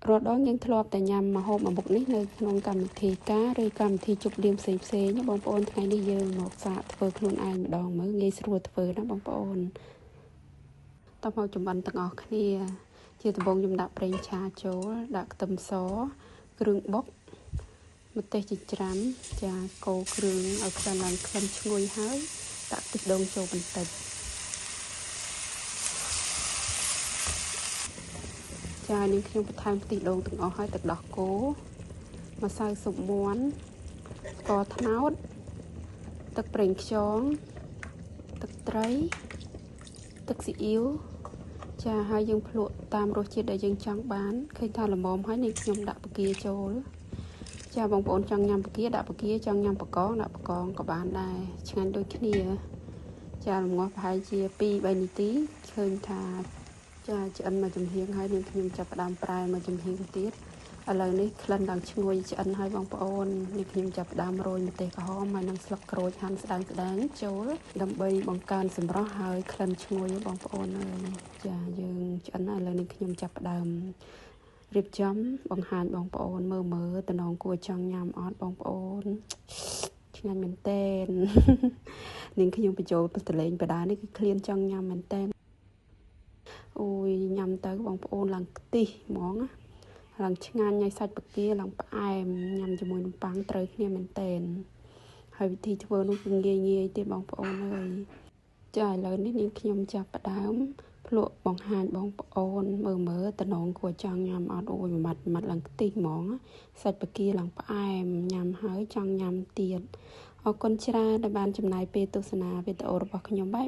រាល់ដងយើងធ្លាប់តែញ៉ាំម្ហូបមួយមុខនេះនៅក្នុងកម្មវិធីការឬកម្មវិធីជប់លៀងផ្សេងៗបងប្អូនថ្ងៃនេះយើងមកសាកធ្វើខ្លួនឯងម្ដងមើលងាយស្រួលធ្វើណាបងប្អូនតោះមកចម្អិនទាំងអស់គ្នាជាដំបូងខ្ញុំដាក់ប្រេងឆាចូលដាក់ខ្ទឹមសគ្រឿងបុកម្ទេសចិញ្ច្រាំចាកូរគ្រឿងឲ្យក្លិនឡើងក្លិនឈ្ងុយហើយដាក់ខ្ទិះដូងចូលបន្តិចចានាងខ្ញុំបន្ថែមខ្ទិះដូងទាំងអស់ហើយទឹកដោះគោម្សៅស៊ុបមាន់ស្ករត្នោតទឹកប្រេងខ្យងទឹកត្រីទឹកស៊ីអ៊ីវចាហើយយើងភ្លក់តាមរសជាតិដែលយើងចង់បានឃើញថាល្មមហើយនាងខ្ញុំដាក់បង្គាចូលចាបងប្អូនចង់ញ៉ាំបង្គាដាក់បង្គាចង់ញ៉ាំបង្កងដាក់បង្កងក៏បានដែរឆ្ងាញ់ដូចគ្នាចារងាស់ប្រហែលជា2-3នាទីឃើញថាចាឆ្អិនមួយចំហៀងហើយនាងខ្ញុំចាប់ផ្ដើមប្រែមួយចំហៀងទៀតឥឡូវនេះក្លិនឡើងឈ្ងុយឆ្អិនហើយបងប្អូននេះខ្ញុំចាប់ផ្ដើមរោយម្ទេសក្រហមហើយនិងស្លឹកក្រូចហាន់ស្ដើងៗចូលដើម្បីបង្កើនសម្រស់ហើយក្លិនឈ្ងុយបងប្អូនអើយចាយើងឆ្អិនហើយឥឡូវនេះខ្ញុំចាប់ផ្ដើមរៀបចំបង្ហាញបងប្អូនមើលតំណងគួរចង់ញ៉ាំអត់បងប្អូនឆ្ងាញ់មែនទែននាងខ្ញុំបញ្ចូលតលេងបដានេះគឺឃ្លានចង់ញ៉ាំមែនទែនអូយញ៉ាំទៅបងប្អូនឡើងខ្ទិះហ្មងណាឡើងឆ្ងាញ់ហើយសាច់បង្គាឡើងផ្អែមញ៉ាំជាមួយនំប៉័ងត្រូវគ្នាមែនទែនហើយវិធីធ្វើនោះគឺងាយៗទេបងប្អូនអើយចាឥឡូវនេះនាងខ្ញុំចាប់ផ្ដើមភ្លក់បង្ហាញបងប្អូនមើលតំណងគួរចង់ញ៉ាំអត់អូយមួយម៉ាត់ឡើងខ្ទិះហ្មងសាច់បង្គាឡើងផ្អែមញ៉ាំហើយចង់ញ៉ាំទៀតអរគុណច្រើនដែលបានចំណាយពេលទស្សនាវីដេអូរបស់ខ្ញុំបាយ។